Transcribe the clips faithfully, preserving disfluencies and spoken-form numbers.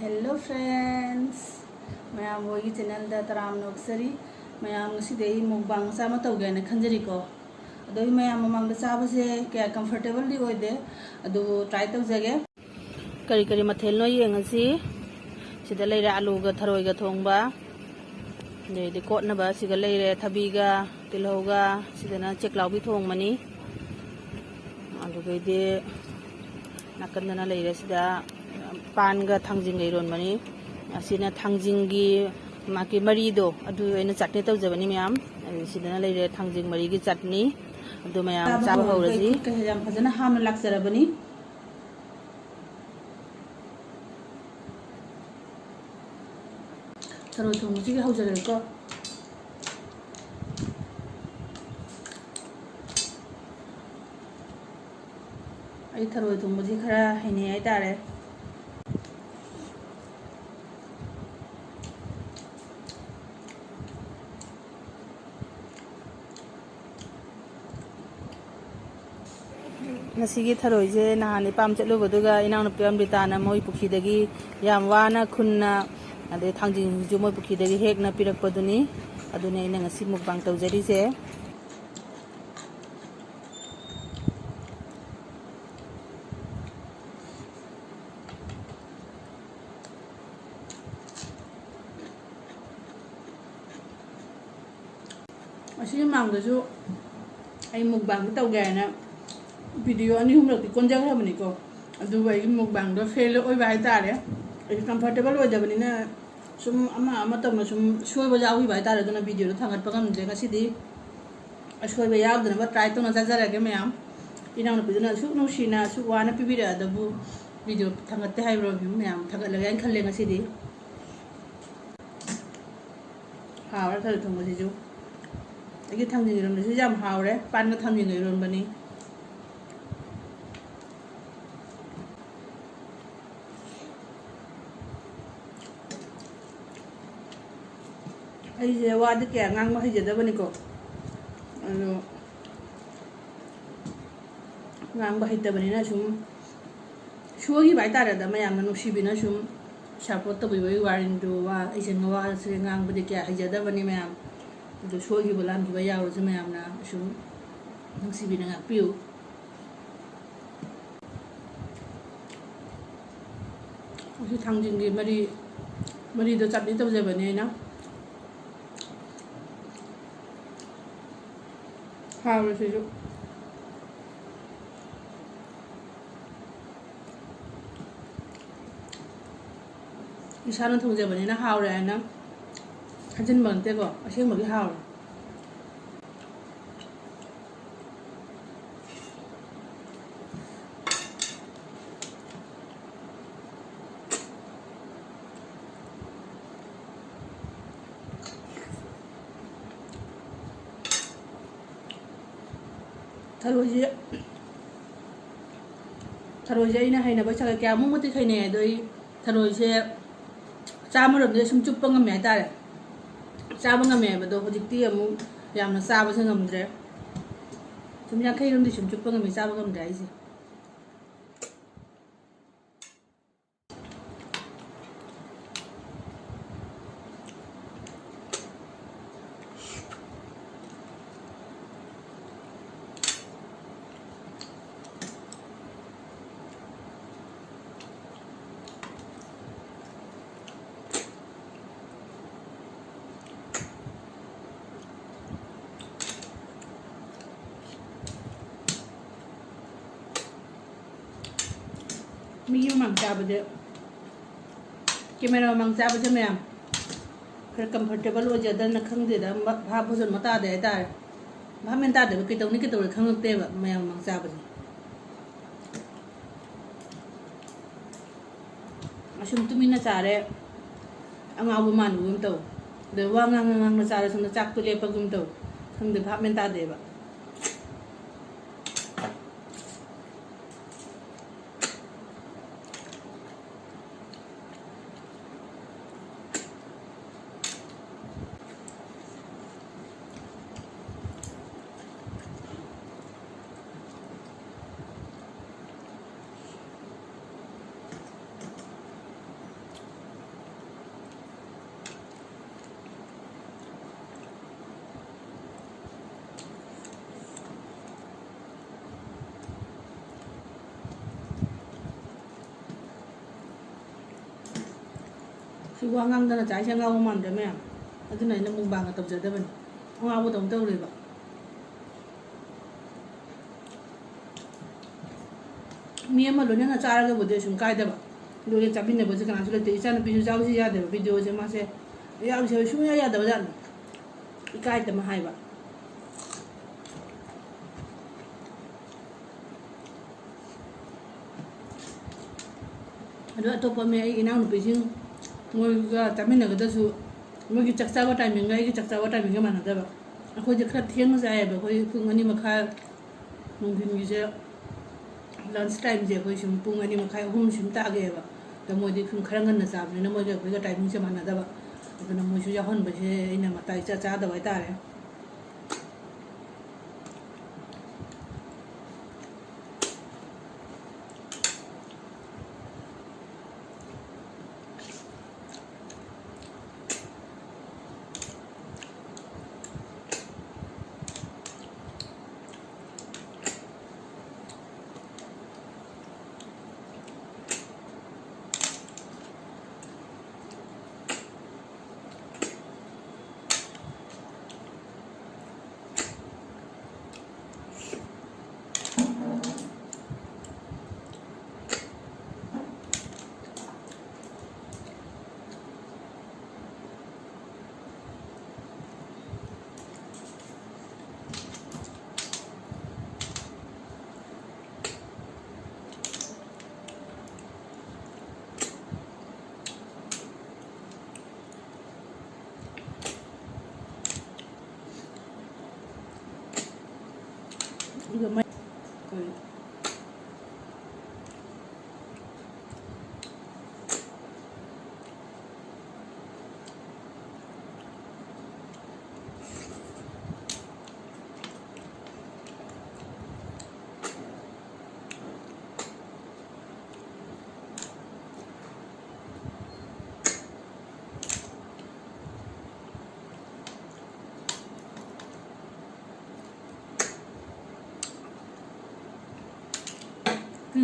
Hello friends, ꯃꯌꯥꯝ ꯍꯣꯏꯒꯤ channelꯗ ꯇꯔꯥꯝꯅ ꯑꯣꯛꯆꯔꯤ꯫ ꯃꯌꯥꯝ, ꯉꯁꯤꯗꯤ ꯑꯩ mukbang ꯃꯆꯥ ꯑꯃ ꯇꯧꯒꯦ ꯍꯥꯏꯅ ꯈꯟꯖꯔꯤꯀꯣ꯫ ꯑꯗꯣ ꯑꯩ ꯃꯌꯥꯝ ꯃꯃꯥꯡꯗ ꯆꯥꯕꯁꯦ ꯀꯌꯥ comfortableꯗꯤ ꯑꯣꯏꯗꯦ, ꯑꯗꯨꯕꯨ try ꯇꯧꯖꯒꯦ꯫ ꯀꯔꯤ ꯀꯔꯤ ꯃꯊꯦꯜꯅꯣ ꯌꯦꯡꯉꯁꯤ꯫ ꯁꯤꯗ ꯂꯩꯔꯦ ꯑꯂꯨꯒ ꯊꯔꯣꯏꯒ ꯊꯣꯡꯕ, ꯑꯗꯩꯗꯤ ꯀꯣꯠꯅꯕ ꯁꯤꯒ ꯂꯩꯔꯦ, ꯊꯕꯤꯒ ꯇꯤꯜꯍꯧꯒ꯫ ꯁꯤꯗꯅ ꯆꯦꯛꯂꯥꯎꯕꯤ ꯊꯣꯡꯕꯅꯤ꯫ ꯑꯗꯨꯗꯩꯗꯤ ꯅꯥꯀꯟꯗꯅ ꯂꯩꯔꯦ ꯁꯤꯗ ꯄꯥꯟꯒ ꯊꯥꯡꯖꯤꯡꯒ ꯏꯔꯣꯟꯕꯅꯤ꯫ ꯑꯁꯤꯅ ꯊꯥꯡꯖꯤꯡꯒꯤ ꯃꯥꯒꯤ ꯃꯔꯤꯗꯣ, ꯑꯗꯨ ꯑꯩꯅ ꯆꯠꯅꯤ ꯇꯧꯖꯕꯅꯤ ꯃꯌꯥꯝ꯫ ꯑꯗꯨ ꯁꯤꯗꯅ ꯂꯩꯔꯦ ꯊꯥꯡꯖꯤꯡ ꯃꯔꯤꯒꯤ ꯆꯠꯅꯤ꯫ ꯑꯗꯨ ꯃꯌꯥꯝ ꯆꯥꯕ ꯍꯧꯔꯁꯤ꯫ ꯈꯨꯠꯀꯁꯦ ꯌꯥꯝ ꯐꯖꯅ ꯍꯥꯝꯅ ꯂꯥꯛꯆꯔꯕꯅꯤ꯫ ꯊꯔꯣꯏ ꯊꯣꯡꯕꯁꯤꯒꯤ ꯍꯧꯖꯔꯒꯦꯀꯣ꯫ ꯑꯩ ꯊꯔꯣꯏ ꯊꯣꯡꯕꯁꯤ ꯈꯔ ꯍꯩꯅꯩ ꯍꯥꯏꯇꯥꯔꯦ꯫ ꯉꯁꯤꯒꯤ ꯊꯔꯣꯏꯁꯦ ꯅꯍꯥꯟ ꯏꯄꯥꯝ ꯆꯠꯂꯨꯕꯗꯨꯒ ꯏꯅꯥꯎꯅꯨꯄꯤ ꯑꯃ꯭ꯔꯤꯇꯥꯅ ꯃꯣꯏ ꯄꯨꯈ꯭ꯔꯤꯗꯒꯤ ꯌꯥꯝ ꯋꯥꯅ ꯈꯨꯟꯅ, ꯑꯗꯩ ꯊꯥꯡꯖꯤꯡꯁꯤꯁꯨ ꯃꯣꯏ ꯄꯨꯈ꯭ꯔꯤꯗꯒꯤ ꯍꯦꯛꯅ ꯄꯤꯔꯛꯄꯗꯨꯅꯤ꯫ ꯑꯗꯨꯅꯤ ꯑꯩꯅ ꯉꯁꯤ mukbang ꯇꯧꯖꯔꯤꯁꯦ꯫ ꯑꯁꯤꯒꯤ ꯃꯃꯥꯡꯗꯁꯨ ꯑꯩ mukbangꯗꯤ ꯇꯧꯒꯦ ꯍꯥꯏꯅ video ꯑꯅꯤ ꯑꯍꯨꯝꯂꯛꯇꯤ ꯀꯣꯟꯖꯈ꯭ꯔꯕꯅꯤꯀꯣ꯫ ꯑꯗꯨꯕꯨ ꯑꯩꯒꯤ mukbangꯗꯣ fail ꯑꯣꯏꯕ ꯍꯥꯏꯇꯥꯔꯦ꯫ ꯑꯩꯁꯨ comfortable ꯑꯣꯏꯗꯕꯅꯤꯅ ꯁꯨꯝ ꯑꯃ ꯑꯃ ꯇꯧꯅ ꯁꯨꯝ ꯁꯣꯏꯕ ꯌꯥꯎꯈꯤꯕ ꯍꯥꯏꯇꯥꯔꯦ꯫ ꯑꯗꯨꯅ videoꯗꯣ ꯊꯥꯡꯒꯠꯄ ꯉꯝꯗ꯭ꯔꯦ꯫ ꯉꯁꯤꯗꯤ ꯑꯁꯣꯏꯕ ꯌꯥꯎꯗꯅꯕ try ꯇꯧꯅ ꯆꯥꯖꯔꯒꯦ ꯃꯌꯥꯝ꯫ ꯏꯅꯥꯎꯅꯨꯄꯤꯗꯨꯅ ꯑꯁꯨꯛ ꯅꯨꯡꯁꯤꯅ ꯑꯁꯨꯛ ꯋꯥꯅ ꯄꯤꯕꯤꯔꯛꯑꯗꯕꯨ video ꯊꯥꯡꯒꯠꯇꯦ ꯍꯥꯏꯕ review ꯃꯌꯥꯝ ꯊꯥꯡꯒꯠꯂꯒꯦ ꯍꯥꯏꯅ ꯈꯜꯂꯦ ꯉꯁꯤꯗꯤ꯫ ꯍꯥꯎꯔꯦ ꯊꯔꯣꯏ ꯊꯣꯡꯕꯁꯤꯁꯨ꯫ ꯑꯩꯒꯤ ꯊꯥꯡꯖꯤꯡ ꯏꯔꯣꯟꯕꯁꯤꯁꯨ ꯌꯥꯝ ꯍꯥꯎꯔꯦ꯫ ꯄꯥꯟꯒ ꯊꯥꯡꯖꯤꯡꯒ ꯏꯔꯣꯟꯕꯅꯤ꯫ ꯑꯩꯁꯦ ꯋꯥꯗꯤ ꯀꯌꯥ ꯉꯥꯡꯕ ꯍꯩꯖꯗꯕꯅꯤꯀꯣ꯫ ꯑꯗꯣ ꯉꯥꯡꯕ ꯍꯩꯇꯕꯅꯤꯅ ꯁꯨꯝ ꯁꯣꯏꯈꯤꯕ ꯍꯥꯏꯇꯥꯔꯦꯗ, ꯃꯌꯥꯝꯅ ꯅꯨꯡꯁꯤꯕꯤꯅ ꯁꯨꯝ ꯁꯞꯄꯣꯔꯠ ꯇꯧꯕꯤꯕꯒꯤ ꯋꯥꯔꯤꯅꯤꯗꯨ꯫ ꯋꯥ ꯑꯩꯁꯦ ꯋꯥꯁꯦ ꯉꯥꯡꯕꯗꯤ ꯀꯌꯥ ꯍꯩꯖꯗꯕꯅꯤ ꯃꯌꯥꯝ, ꯑꯗꯨ ꯁꯣꯏꯈꯤꯕ ꯂꯥꯟꯈꯤꯕ ꯌꯥꯎꯔꯁꯨ ꯃꯌꯥꯝꯅ ꯁꯨꯝ ꯅꯨꯡꯁꯤꯕꯤꯅ ꯉꯥꯛꯄꯤꯌꯨ꯫ ꯍꯧꯖꯤꯛ ꯊꯥꯡꯖꯤꯡꯒꯤ ꯃꯔꯤ, ꯃꯔꯤꯗꯣ ꯆꯠꯅꯤ ꯇꯧꯖꯕꯅꯦ ꯑꯩꯅ꯫ ꯍꯥꯎꯔꯦ ꯁꯤꯁꯨ꯫ ꯏꯁꯥꯅ ꯊꯣꯡꯖꯕꯅꯤꯅ ꯍꯥꯎꯔꯦ ꯍꯥꯏꯅ ꯍꯥꯏꯖꯤꯟꯕ ꯅꯠꯇꯦꯀꯣ, ꯑꯁꯦꯡꯕꯒꯤ ꯍꯥꯎꯔꯦ꯫ ꯊꯔꯣꯏꯁꯦ, ꯊꯔꯣꯏꯁꯦ ꯑꯩꯅ ꯍꯩꯅꯕ ꯆꯥꯡ ꯀꯌꯥꯃꯨꯛ ꯃꯇꯤꯛ ꯍꯩꯅꯩ ꯍꯥꯏꯗꯣ, ꯑꯩ ꯊꯔꯣꯏꯁꯦ ꯆꯥꯝꯃꯔꯣꯝꯗꯤ ꯁꯨꯝ ꯆꯨꯞꯄ ꯉꯝꯃꯦ ꯍꯥꯏꯇꯥꯔꯦ꯫ ꯆꯥꯕ ꯉꯝꯃꯦ ꯍꯥꯏꯕꯗꯣ ꯍꯧꯖꯤꯛꯇꯤ ꯑꯃꯨꯛ ꯌꯥꯝꯅ ꯆꯥꯕꯁꯦ ꯉꯝꯗ꯭ꯔꯦ꯫ ꯁꯨꯝ ꯌꯥꯡꯈꯩꯔꯣꯝꯗꯤ ꯁꯨꯝ ꯆꯨꯞꯄ ꯉꯝꯃꯦ, ꯆꯥꯕ ꯉꯝꯗ꯭ꯔꯦ ꯍꯥꯏꯁꯦ꯫ ꯃꯤꯒꯤ ꯃꯃꯥꯡ ꯆꯥꯕꯁꯦ, ꯀꯦꯃꯦꯔꯥ ꯃꯃꯥꯡ ꯆꯥꯕꯁꯦ ꯃꯌꯥꯝ ꯈꯔ ꯀꯝꯐꯔꯇꯦꯕꯜ ꯑꯣꯏꯖꯗꯅ ꯈꯪꯗꯦꯗ, ꯚꯥꯞ ꯐꯖꯅ ꯇꯥꯗꯦ ꯍꯥꯏꯇꯥꯔꯦ꯫ ꯚꯥꯞ ꯃꯦꯟ ꯇꯥꯗꯦꯕ, ꯀꯩꯗꯧꯅꯤ ꯀꯩꯗꯧꯔꯣꯏ ꯈꯪꯉꯛꯇꯦꯕ ꯃꯌꯥꯝ ꯃꯃꯥꯡ ꯆꯥꯕꯁꯦ꯫ ꯑꯁꯨꯝ ꯇꯨꯃꯤꯟꯅ ꯆꯥꯔꯦ, ꯑꯉꯥꯎꯕ ꯃꯥꯟꯕꯒꯨꯝ ꯇꯧ꯫ ꯑꯗꯩ ꯋꯥ ꯉꯥꯡꯅ ꯉꯥꯡꯅ ꯆꯥꯔꯦ, ꯁꯣꯝꯗ ꯆꯥꯛꯇꯣ ꯂꯦꯞꯄꯒꯨꯝ ꯇꯧ꯫ ꯈꯪꯗꯦ, ꯚꯥꯞ ꯃꯦꯟ ꯇꯥꯗꯦꯕ꯫ ꯁꯤ ꯋꯥ ꯉꯥꯡꯗꯅ ꯆꯥꯏꯁꯦ ꯑꯉꯥꯎꯕ ꯃꯥꯟꯗ꯭ꯔꯥ ꯃꯌꯥꯝ? ꯑꯗꯨꯅ ꯑꯩꯅ ꯃꯨꯛꯕꯥꯡꯒ ꯇꯧꯖꯗꯕꯅꯤ꯫ ꯑꯉꯥꯎꯕꯗꯧꯅ ꯇꯧꯔꯦꯕ꯫ ꯃꯤ ꯑꯃ ꯂꯣꯏꯅꯅ ꯆꯥꯔꯒꯕꯨꯗꯤ ꯁꯨꯝ ꯀꯥꯏꯗꯕ꯫ ꯑꯗꯨꯒ ꯆꯥꯃꯤꯟꯅꯕꯁꯦ ꯀꯅꯥꯁꯨ ꯂꯩꯇꯦ꯫ ꯏꯆꯥꯅꯨꯄꯤꯁꯨ ꯆꯥꯎꯁꯤ ꯌꯥꯗꯦꯕ꯫ ꯚꯤꯗꯤꯑꯣꯁꯦ ꯃꯥꯁꯦ ꯌꯥꯎꯁꯤ ꯍꯥꯏꯕ ꯁꯨꯡꯌꯥ ꯌꯥꯗꯕ ꯖꯥꯠꯅꯤ꯫ ꯏꯀꯥꯏꯗꯅ ꯍꯥꯏꯕ꯫ ꯑꯗꯣ ꯑꯇꯣꯞꯄ ꯃꯤ ꯑꯩꯒꯤ ꯏꯅꯥꯎꯅꯨꯄꯤꯁꯤꯡ ꯃꯣꯏꯒ ꯆꯥꯃꯤꯟꯅꯒꯗꯕꯁꯨ ꯃꯣꯏꯒꯤ ꯆꯥꯛ ꯆꯥꯕ ꯇꯥꯏꯃꯤꯡꯒ ꯑꯩꯒꯤ ꯆꯥꯛ ꯆꯥꯕ ꯇꯥꯏꯃꯤꯡꯒ ꯃꯥꯟꯅꯗꯕ꯫ ꯑꯩꯈꯣꯏꯗꯤ ꯈꯔ ꯊꯦꯡꯅ ꯆꯥꯏꯌꯦꯕ꯫ ꯑꯩꯈꯣꯏ ꯄꯨꯡ ꯑꯅꯤ ꯃꯈꯥꯏ ꯅꯨꯡꯊꯤꯟꯒꯤꯁꯦ lunch timeꯁꯦ ꯑꯩꯈꯣꯏ ꯁꯨꯝ ꯄꯨꯡ ꯑꯅꯤ ꯃꯈꯥꯏ, ꯑꯍꯨꯝ ꯁꯨꯝ ꯇꯥꯒꯦꯕ꯫ ꯑꯗꯣ ꯃꯣꯏꯗꯤ ꯁꯨꯝ ꯈꯔ ꯉꯟꯅ ꯆꯥꯕꯅꯤꯅ ꯃꯣꯏꯒ ꯑꯩꯈꯣꯏꯒ timingꯁꯦ ꯃꯥꯟꯅꯗꯕ꯫ ꯑꯗꯨꯅ ꯃꯣꯏꯁꯨ ꯌꯥꯎꯍꯟꯕꯁꯦ ꯑꯩꯅ ꯃꯇꯥꯏ ꯏꯆꯥ ꯆꯥꯗꯕ ꯍꯥꯏꯇꯥꯔꯦ꯫ ꯑꯗꯨꯒ ꯃꯩ-, ꯀꯔꯤ?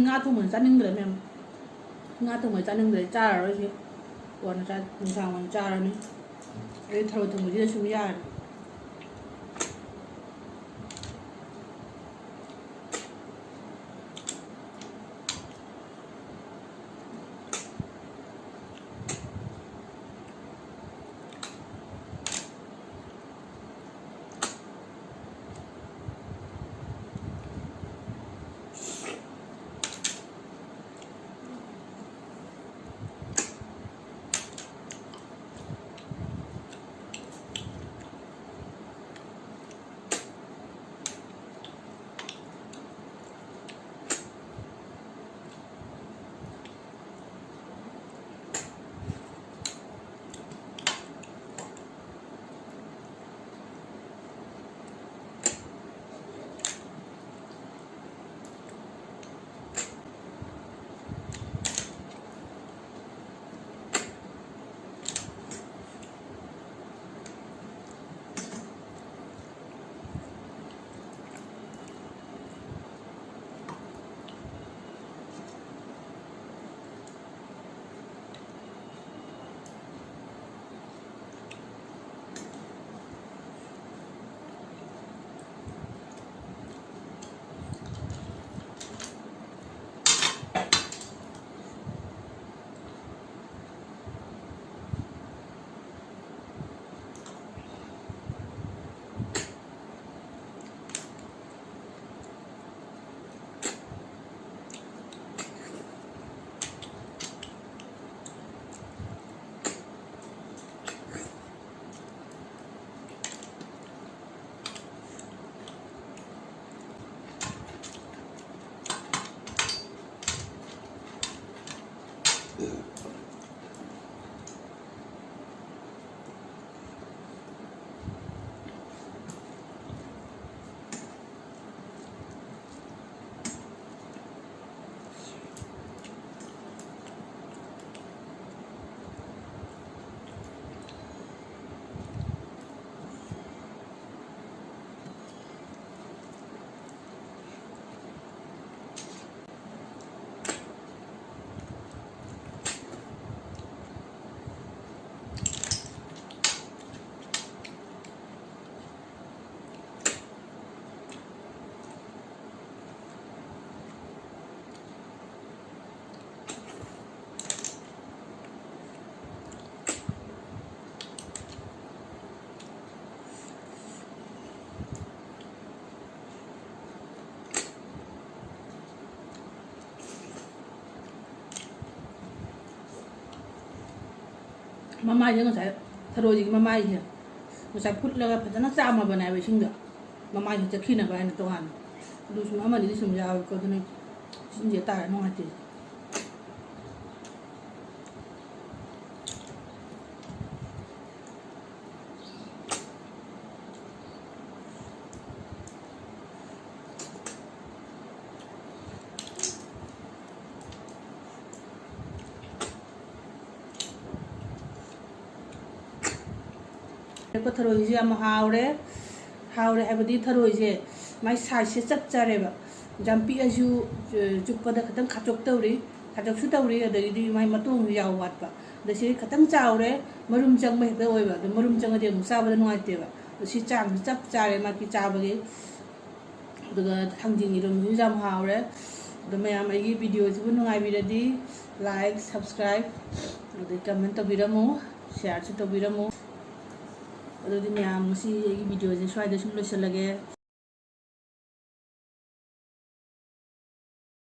ꯉꯥ ꯊꯣꯡꯕꯁꯦ ꯆꯥꯅꯤꯡꯗ꯭ꯔꯦ ꯃꯌꯥꯝ꯫ ꯉꯥ ꯊꯣꯡꯕꯁꯦ ꯆꯥꯅꯤꯡꯗ꯭ꯔꯦ, ꯆꯥꯔꯔꯣꯏꯁꯤ꯫ ꯀꯣꯟꯅ ꯆꯥ-, ꯅꯨꯡꯗꯥꯡ ꯋꯥꯏꯔꯝ ꯆꯥꯔꯅꯤ꯫ ꯑꯗꯩ ꯊꯔꯣꯏ ꯊꯣꯡꯕꯁꯤꯅ ꯁꯨꯝ ꯌꯥꯔꯦ꯫ ꯃꯃꯥꯏꯁꯦ ꯉꯁꯥꯏ, ꯊꯔꯣꯏꯁꯤꯒꯤ ꯃꯃꯥꯏꯁꯦ ꯉꯁꯥꯏ ꯐꯨꯠꯂꯒ ꯐꯖꯅ ꯆꯥꯝꯃꯕꯅꯦꯕ ꯏꯁꯤꯡꯗ, ꯃꯃꯥꯏꯁꯦ ꯆꯠꯈꯤꯅꯕ ꯍꯥꯏꯅ ꯇꯣꯉꯥꯟꯅ꯫ ꯑꯗꯨ ꯁꯨꯝ ꯑꯃꯅꯤꯗꯤ ꯁꯨꯝ ꯌꯥꯎꯋꯦꯀꯣ, ꯑꯗꯨꯅ ꯏꯁꯤꯡꯁꯦ ꯇꯥꯔ ꯅꯨꯡꯉꯥꯏꯇꯦ꯫ ꯊꯔꯣꯏꯁꯦ ꯌꯥꯝ ꯍꯥꯎꯔꯦ꯫ ꯍꯥꯎꯔꯦ ꯍꯥꯏꯕꯗꯤ ꯊꯔꯣꯏꯁꯦ ꯃꯥꯏ sizeꯁꯦ ꯆꯞ ꯆꯥꯔꯦꯕ꯫ ꯌꯥꯝ ꯄꯤꯛꯑꯁꯨ, ꯑ, ꯆꯨꯞꯄꯗ ꯈꯤꯇꯪ ꯈꯥꯆꯣꯛ ꯇꯧꯔꯤ, ꯈꯥꯆꯣꯛꯁꯨ ꯇꯧꯔꯤ, ꯑꯗꯒꯤꯗꯤ ꯃꯥꯏ ꯃꯇꯣꯡꯁꯨ ꯌꯥꯎ ꯋꯥꯠꯄ꯫ ꯑꯗ ꯁꯤ ꯈꯤꯇꯪ ꯆꯥꯎꯔꯦ, ꯃꯔꯨꯝ ꯆꯪꯕ ꯍꯦꯛꯇ ꯑꯣꯏꯕ꯫ ꯑꯗꯣ ꯃꯔꯨꯝ ꯆꯪꯉꯗꯤ ꯑꯃꯨꯛ ꯆꯥꯕꯗ ꯅꯨꯡꯉꯥꯏꯇꯦꯕ꯫ ꯑꯗꯣ ꯁꯤ ꯆꯥꯡꯁꯤ ꯆꯞ ꯆꯥꯔꯦ ꯃꯥꯒꯤ ꯆꯥꯕꯒꯤ꯫ ꯑꯗꯨꯒ ꯊꯥꯡꯖꯤꯡ ꯏꯔꯣꯟꯕꯁꯨ ꯌꯥꯝ ꯍꯥꯎꯔꯦ꯫ ꯑꯗꯣ ꯃꯌꯥꯝ ꯑꯩꯒꯤ videoꯁꯤꯕꯨ ꯅꯨꯡꯉꯥꯏꯕꯤꯔꯗꯤ like, subscribe, ꯑꯗꯩ comment ꯇꯧꯕꯤꯔꯝꯃꯨ, shareꯁꯨ ꯇꯧꯕꯤꯔꯝꯃꯨ꯫ ꯑꯗꯨꯗꯤ ꯃꯌꯥꯝ, ꯉꯁꯤ ꯑꯩꯒꯤ videoꯁꯦ ꯁ꯭ꯋꯥꯏꯗ ꯁꯨꯝ ꯂꯣꯏꯁꯤꯜꯂꯒꯦ꯫